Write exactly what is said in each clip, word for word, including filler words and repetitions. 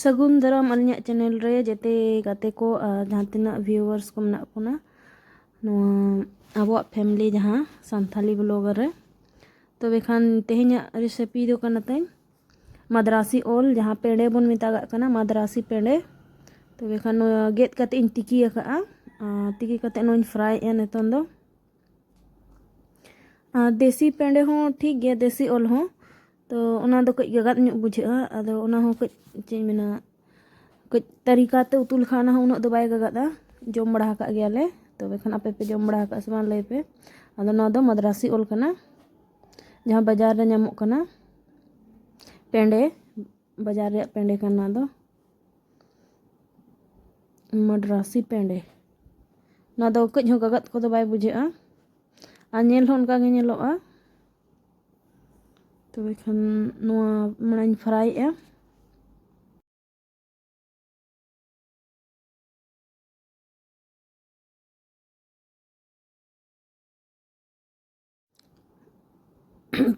ᱥᱟᱹᱜᱩᱱ ᱫᱟᱨᱟᱢ ᱟᱹᱞᱤᱧᱟᱜ ᱪᱮᱱᱮᱞ ᱨᱮ ᱡᱮᱛᱮ ᱜᱟᱛᱮ ᱠᱚ ᱟᱨ ᱡᱟᱦᱟᱸ ᱛᱤᱱᱟᱹᱜ ᱵᱷᱤᱭᱩᱣᱟᱨᱥ ᱠᱚ ᱢᱮᱱᱟᱜ ᱵᱚᱱᱟ ᱱᱚᱣᱟ ᱟᱵᱚᱣᱟᱜ ᱯᱷᱮᱢᱤᱞᱤ ᱡᱟᱦᱟᱸ ᱥᱟᱱᱛᱷᱟᱞᱤ ᱵᱞᱚᱜᱟᱨ ᱨᱮ᱾ ᱛᱚᱵᱮ ᱠᱷᱟᱱ ᱛᱮᱦᱮᱧᱟᱜ ᱨᱮᱥᱤᱯᱤ ᱫᱚ ᱠᱟᱱᱟ ᱛᱤᱧ ᱢᱟᱫᱽᱨᱟᱥᱤ ᱳᱞ, ᱡᱟᱦᱟᱸ ᱯᱮᱸᱰᱮ ᱵᱚᱱ ᱢᱮᱛᱟᱜᱟᱜ ᱠᱟᱱᱟ, ᱢᱟᱫᱽᱨᱟᱥᱤ ᱯᱮᱸᱰᱮ᱾ ᱛᱚᱵᱮ ᱠᱷᱟᱱ ᱱᱚᱣᱟ ᱜᱮᱫ ᱠᱟᱛᱮ ᱤᱧ ᱛᱤᱠᱤ ᱟᱠᱟᱫᱼᱟ᱾ ᱟᱨ ᱛᱤᱠᱤ ᱠᱟᱛᱮ ᱱᱚᱣᱟᱧ ᱯᱷᱨᱟᱭᱮᱫᱼᱟ ᱱᱤᱛᱚᱝ ᱫᱚ᱾ ᱟᱨ ᱫᱮᱥᱤ ᱯᱮᱸᱰᱮ ᱦᱚᱸ ᱴᱷᱤᱠ ᱜᱮᱭᱟ, ᱫᱮᱥᱤ ᱳᱞ ᱦᱚᱸ᱾ ᱛᱚ ᱚᱱᱟ ᱫᱚ ᱠᱟᱹᱡ ᱜᱟᱜᱟᱫ ᱧᱚᱜ ᱵᱩᱡᱷᱟᱹᱜᱼᱟ᱾ ᱟᱫᱚ ᱚᱱᱟ ᱦᱚᱸ ᱠᱟᱹᱡ, ᱪᱮᱫ ᱤᱧ ᱢᱮᱱᱟ, ᱠᱟᱹᱡ ᱛᱟᱹᱨᱤᱠᱟ ᱛᱮ ᱩᱛᱩ ᱞᱮᱠᱷᱟᱱ ᱚᱱᱟ ᱦᱚᱸ ᱩᱱᱟᱹᱜ ᱫᱚ ᱵᱟᱭ ᱜᱟᱜᱟᱫᱼᱟ᱾ ᱡᱚᱢ ᱵᱟᱲᱟ ᱟᱠᱟᱫ ᱜᱮᱭᱟᱞᱮ᱾ ᱛᱚᱵᱮ ᱠᱷᱟᱱ ᱟᱯᱮ ᱯᱮ ᱡᱚᱢ ᱵᱟᱲᱟ ᱟᱠᱟᱫᱼᱟ ᱥᱮ ᱵᱟᱝ, ᱞᱟᱹᱭ ᱯᱮ᱾ ᱟᱫᱚ ᱱᱚᱣᱟ ᱫᱚ ᱢᱟᱫᱽᱨᱟᱥᱤ ᱳᱞ ᱠᱟᱱᱟ, ᱡᱟᱦᱟᱸ ᱵᱟᱡᱟᱨ ᱨᱮ ᱧᱟᱢᱚᱜ ᱠᱟᱱᱟ᱾ ᱯᱮᱸᱰᱮ, ᱵᱟᱡᱟᱨ ᱨᱮᱭᱟᱜ ᱯᱮᱸᱰᱮ ᱠᱟᱱᱟ ᱫᱚ᱾ ᱢᱟᱫᱽᱨᱟᱥᱤ ᱯᱮᱸᱰᱮ᱾ ᱱᱚᱣᱟ ᱫᱚ ᱠᱟᱹᱡ ᱦᱚᱸ ᱜᱟᱜᱟᱫ ᱠᱚᱫᱚ ᱵᱟᱭ ᱵᱩᱡᱷᱟᱹᱜᱼᱟ᱾ ᱟᱨ ᱧᱮᱞ ᱦᱚᱸ ᱚᱱᱠᱟ ᱜᱮ ᱧᱮᱞᱚᱜᱼᱟ᱾ ᱛᱚᱵᱮ ᱠᱷᱟᱱ ᱱᱚᱣᱟ ᱢᱟᱲᱟᱝ ᱤᱧ ᱯᱷᱨᱟᱭᱮᱜᱼᱟ᱾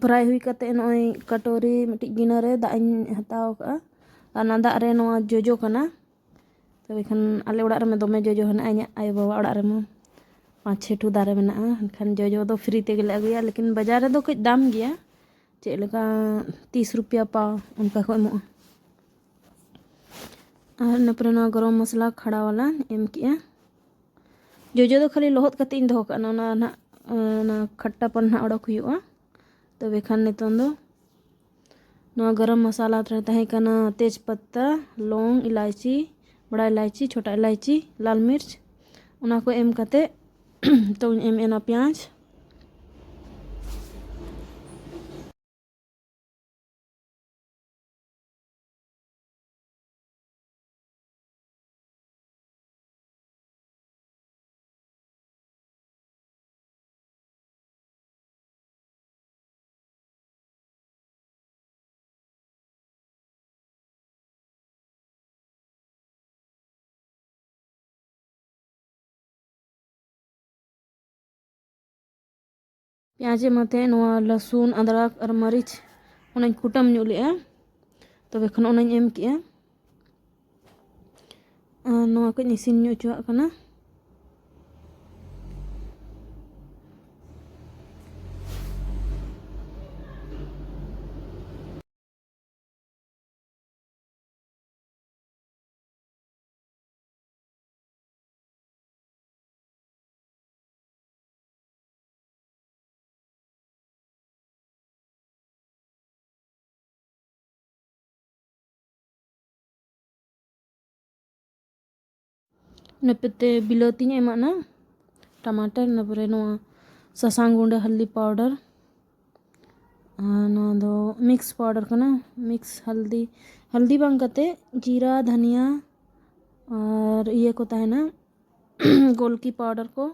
ᱯᱷᱨᱟᱭ ᱦᱩᱭ ᱠᱟᱛᱮ ᱱᱚᱜᱼᱚᱭ ᱠᱟᱴᱳᱨᱤ ᱢᱤᱫᱴᱤᱡ ᱜᱤᱱᱟᱹ ᱨᱮ ᱫᱟᱜ ᱤᱧ ᱦᱟᱛᱟᱣ ᱠᱟᱜᱼᱟ᱾ ᱟᱨ ᱚᱱᱟ ᱫᱟᱜ ᱨᱮ ᱱᱚᱣᱟ ᱡᱚᱡᱚ ᱠᱟᱱᱟ᱾ ᱛᱚᱵᱮ ᱠᱷᱟᱱ ᱟᱞᱮ ᱚᱲᱟᱜ ᱨᱮᱢᱟ ᱫᱚᱢᱮ ᱡᱚᱡᱚ ᱦᱮᱱᱟᱜᱼᱟ, ᱤᱧᱟᱹᱜ ᱟᱭᱳᱼᱵᱟᱵᱟ ᱚᱲᱟᱜ ᱨᱮᱢᱟ ᱯᱟᱸᱪ ᱪᱷᱮ ᱴᱷᱩ ᱫᱟᱨᱮ ᱢᱮᱱᱟᱜᱼᱟ᱾ ᱮᱱᱠᱷᱟᱱ ᱡᱚᱡᱚ ᱫᱚ ᱯᱷᱨᱤ ᱛᱮᱜᱮᱞᱮ ᱟᱹᱜᱩᱭᱟ, ᱞᱮᱠᱤᱱ ᱵᱟᱡᱟᱨ ᱨᱮᱫᱚ ᱠᱟᱹᱡ ᱫᱟᱢ ᱜᱮᱭᱟ, ᱪᱮᱫ ᱞᱮᱠᱟ ᱛᱤᱥ ᱨᱩᱯᱤᱭᱟ ᱯᱟᱣ ᱚᱱᱠᱟ ᱠᱚ ᱮᱢᱚᱜᱼᱟ᱾ ᱟᱨ ᱤᱱᱟᱹ ᱯᱚᱨᱮ ᱱᱚᱣᱟ ᱜᱚᱨᱚᱢ ᱢᱚᱥᱞᱟ ᱠᱷᱟᱲᱟ ᱣᱟᱞᱟ ᱮᱢ ᱠᱮᱜᱼᱟ᱾ ᱡᱚᱡᱚ ᱫᱚ ᱠᱷᱟᱹᱞᱤ ᱞᱚᱦᱚᱫ ᱠᱟᱛᱮ ᱤᱧ ᱫᱚᱦᱚ ᱠᱟᱜᱼᱟ, ᱚᱱᱟ ᱱᱟᱦᱟᱜ, ᱚᱱᱟ ᱠᱷᱟᱴᱴᱟᱯᱚᱱ ᱱᱟᱦᱟᱜ ᱚᱰᱚᱠ ᱦᱩᱭᱩᱜᱼᱟ᱾ ᱛᱚᱵᱮ ᱠᱷᱟᱱ ᱱᱤᱛᱚᱝ ᱫᱚ ᱱᱚᱣᱟ ᱜᱚᱨᱚᱢ ᱢᱚᱥᱟᱞᱟ ᱨᱮ ᱛᱟᱦᱮᱸ ᱠᱟᱱᱟ ᱛᱮᱡᱽ ᱯᱟᱛᱟ, ᱞᱚᱝ, ᱤᱞᱟᱭᱪᱤ, ᱵᱟᱲᱟ ᱤᱞᱟᱭᱪᱤ, ᱪᱷᱳᱴᱟ ᱤᱞᱟᱭᱪᱤ, ᱞᱟᱞ ᱢᱤᱨᱪ, ᱚᱱᱟ ᱠᱚ ᱮᱢ ᱠᱟᱛᱮ ᱛᱚᱧ ᱮᱢ ᱮᱱᱟ ᱯᱮᱸᱭᱟᱡᱽ᱾ ᱯᱮᱸᱭᱟᱡᱽ ᱮᱢ ᱟᱛᱮ ᱱᱚᱣᱟ ᱞᱟᱹᱥᱩᱱ, ᱟᱫᱽᱨᱟᱠ ᱟᱨ ᱢᱟᱹᱨᱤᱪ ᱚᱱᱟᱧ ᱠᱩᱴᱟᱹᱢ ᱧᱚᱜ ᱞᱮᱜᱼᱟ᱾ ᱛᱚᱵᱮ ᱠᱷᱟᱱ ᱚᱱᱟᱧ ᱮᱢ ᱠᱮᱜᱼᱟ᱾ ᱱᱚᱣᱟ ᱠᱚᱧ ᱤᱥᱤᱱ ᱧᱚᱜ ᱦᱚᱪᱚᱣᱟᱜ ᱠᱟᱱᱟ᱾ ᱤᱱᱟᱹ ᱯᱚᱨᱮ ᱵᱤᱞᱟᱹᱛᱤᱧ ᱮᱢᱟᱜᱼᱟ, ᱴᱟᱢᱟᱴᱟᱨ, ᱤᱱᱟᱹ ᱯᱚᱨᱮ ᱱᱚᱣᱟ ᱥᱟᱥᱟᱝ ᱜᱩᱸᱰᱟᱹ, ᱦᱚᱞᱫᱤ ᱯᱟᱣᱰᱟᱨ, ᱟᱨ ᱱᱚᱣᱟ ᱫᱚ ᱢᱤᱠᱥ ᱯᱟᱣᱰᱟᱨ ᱠᱟᱱᱟ, ᱢᱤᱠᱥ ᱦᱚᱞᱫᱤ, ᱦᱚᱞᱫᱤ ᱵᱟᱝ ᱠᱟᱛᱮ ᱡᱤᱨᱟ, ᱫᱷᱟᱱᱤᱭᱟ ᱟᱨ ᱤᱭᱟᱹ ᱠᱚ ᱛᱟᱦᱮᱱᱟ, ᱜᱳᱞᱠᱤ ᱯᱟᱣᱰᱟᱨ ᱠᱚ,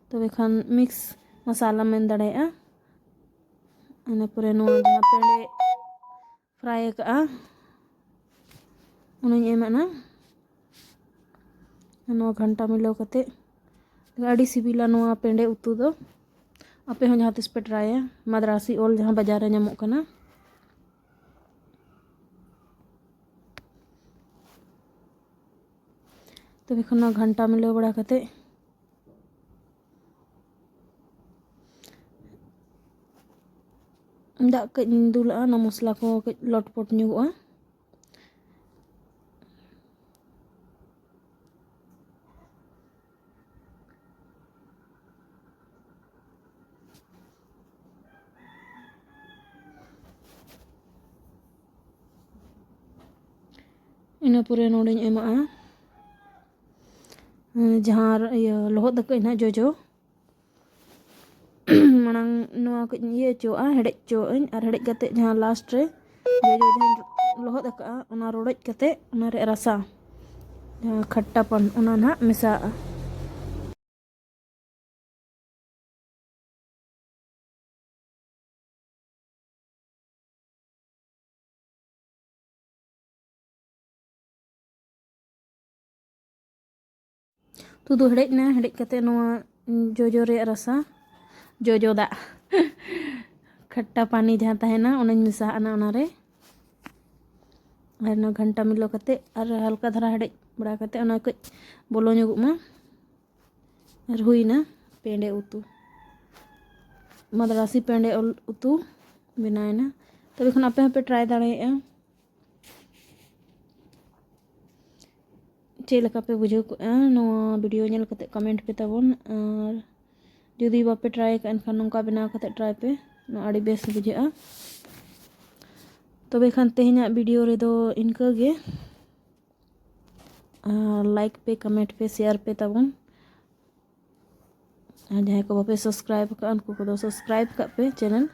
ᱛᱚᱵᱮ ᱠᱷᱟᱱ ᱢᱤᱠᱥ ᱢᱚᱥᱟᱞᱟ ᱢᱮᱱ ᱫᱟᱲᱮᱭᱟᱜᱼᱟ᱾ ᱤᱱᱟᱹ ᱯᱚᱨᱮ ᱱᱚᱣᱟ ᱡᱟᱦᱟᱸ ᱯᱮᱸᱰᱮ ᱯᱷᱨᱟᱭ ᱟᱠᱟᱫᱼᱟ, ᱚᱱᱟᱧ ᱮᱢᱟᱜᱼᱟ᱾ ᱱᱚᱣᱟ ᱜᱷᱟᱱᱴᱟ ᱢᱤᱞᱟᱹᱣ ᱠᱟᱛᱮ, ᱟᱹᱰᱤ ᱥᱤᱵᱤᱞᱟ ᱱᱚᱣᱟ ᱯᱮᱸᱰᱮ ᱩᱛᱩ ᱫᱚ᱾ ᱟᱯᱮ ᱦᱚᱸ ᱡᱟᱦᱟᱸ ᱛᱤᱥ ᱯᱮ ᱴᱨᱟᱭᱟ, ᱢᱟᱫᱽᱨᱟᱥᱤ ᱳᱞ ᱡᱟᱦᱟᱸ ᱵᱟᱡᱟᱨ ᱨᱮ ᱧᱟᱢᱚᱜ ᱠᱟᱱᱟ᱾ ᱛᱚᱵᱮ ᱠᱷᱟᱱ ᱱᱚᱣᱟ ᱜᱷᱟᱱᱴᱟ ᱢᱤᱞᱟᱹᱣ ᱵᱟᱲᱟ ᱠᱟᱛᱮ, ᱫᱟᱜ ᱠᱟᱹᱡ ᱤᱧ ᱫᱩᱞᱟᱜᱼᱟ, ᱚᱱᱟ ᱢᱚᱥᱞᱟ ᱠᱚ ᱠᱟᱹᱡ ᱞᱚᱴᱯᱚᱴ ᱧᱚᱜᱚᱜᱼᱟ᱾ ᱤᱱᱟᱹ ᱯᱚᱨᱮ ᱱᱚᱰᱮᱧ ᱮᱢᱟᱜᱼᱟ, ᱡᱟᱦᱟᱸ ᱤᱭᱟᱹ ᱞᱚᱦᱚᱫ ᱟᱠᱟᱫ ᱟᱹᱧ ᱱᱟᱦᱟᱜ ᱡᱚᱡᱚ᱾ ᱢᱟᱲᱟᱝ ᱱᱚᱣᱟ ᱠᱟᱹᱡ ᱤᱧ ᱤᱭᱟᱹ ᱦᱚᱪᱚᱣᱟᱜᱼᱟ, ᱦᱮᱰᱮᱡ ᱦᱚᱪᱚᱣᱟᱜ ᱟᱹᱧ, ᱟᱨ ᱦᱮᱰᱮᱡ ᱠᱟᱛᱮ ᱡᱟᱦᱟᱸ ᱞᱟᱥᱴ ᱨᱮ ᱡᱚᱡᱚ ᱡᱟᱦᱟᱸᱧ ᱞᱚᱦᱚᱫ ᱟᱠᱟᱫᱼᱟ, ᱚᱱᱟ ᱨᱚᱰᱚᱡ ᱠᱟᱛᱮ ᱚᱱᱟ ᱨᱮᱭᱟᱜ ᱨᱟᱥᱟ, ᱡᱟᱦᱟᱸ ᱠᱷᱟᱴᱴᱟᱯᱚᱱ, ᱚᱱᱟ ᱱᱟᱦᱟᱜ ᱢᱮᱥᱟᱣᱟᱜᱼᱟ᱾ ᱩᱛᱩ ᱫᱚ ᱦᱮᱰᱮᱡ ᱮᱱᱟ, ᱦᱮᱰᱮᱡ ᱠᱟᱛᱮ ᱱᱚᱣᱟ ᱡᱚᱡᱚ ᱨᱮᱭᱟᱜ ᱨᱟᱥᱟ, ᱡᱚᱡᱚ ᱫᱟᱜ, ᱠᱷᱟᱴᱴᱟ ᱯᱟᱱᱤ ᱡᱟᱦᱟᱸ ᱛᱟᱦᱮᱱᱟ, ᱚᱱᱟᱧ ᱢᱮᱥᱟᱣᱟᱜᱼᱟ ᱚᱱᱟᱨᱮ᱾ ᱟᱨ ᱱᱚᱣᱟ ᱜᱷᱟᱱᱴᱟ ᱢᱤᱞᱟᱹᱣ ᱠᱟᱛᱮ ᱟᱨ ᱦᱟᱞᱠᱟ ᱫᱷᱟᱨᱟ ᱦᱮᱰᱮᱡ ᱵᱟᱲᱟ ᱠᱟᱛᱮ ᱚᱱᱟ ᱠᱟᱹᱡ ᱵᱚᱞᱚ ᱧᱚᱜᱚᱜ ᱢᱟ᱾ ᱟᱨ ᱦᱩᱭᱱᱟ ᱯᱮᱸᱰᱮ ᱩᱛᱩ, ᱢᱟᱫᱽᱨᱟᱥᱤ ᱯᱮᱸᱰᱮ ᱩᱞ-, ᱩᱛᱩ ᱵᱮᱱᱟᱣᱮᱱᱟ᱾ ᱛᱚᱵᱮ ᱠᱷᱟᱱ ᱟᱯᱮ ᱦᱚᱸᱯᱮ try ᱫᱟᱲᱮᱭᱟᱜᱼᱟ᱾ ᱪᱮᱫ ᱞᱮᱠᱟ ᱯᱮ ᱵᱩᱡᱷᱟᱹᱣ ᱠᱮᱜᱼᱟ ᱱᱚᱣᱟ video ᱧᱮᱞ ᱠᱟᱛᱮ comment ᱯᱮ ᱛᱟᱵᱚᱱ, ᱟᱨ ᱡᱩᱫᱤ ᱵᱟᱯᱮ try ᱟᱠᱟᱫ ᱮᱱᱠᱷᱟᱱ ᱱᱚᱝᱠᱟ ᱵᱮᱱᱟᱣ ᱠᱟᱛᱮ try ᱯᱮ, ᱱᱚᱣᱟ ᱟᱹᱰᱤ ᱵᱮᱥ ᱵᱩᱡᱷᱟᱹᱜᱼᱟ᱾ ᱛᱚᱵᱮ ᱠᱷᱟᱱ ᱛᱮᱦᱮᱧᱟᱜ video ᱨᱮᱫᱚ ᱤᱱᱠᱟᱹ ᱜᱮ᱾ ᱟᱨ like ᱯᱮ, comment ᱯᱮ, share ᱯᱮ ᱛᱟᱵᱚᱱ᱾ ᱟᱨ ᱡᱟᱦᱟᱸᱭ ᱠᱚ ᱵᱟᱯᱮ subscribe ᱟᱠᱟᱫ, ᱩᱱᱠᱩ ᱠᱚᱫᱚ subscribe ᱠᱟᱜ ᱯᱮ channel᱾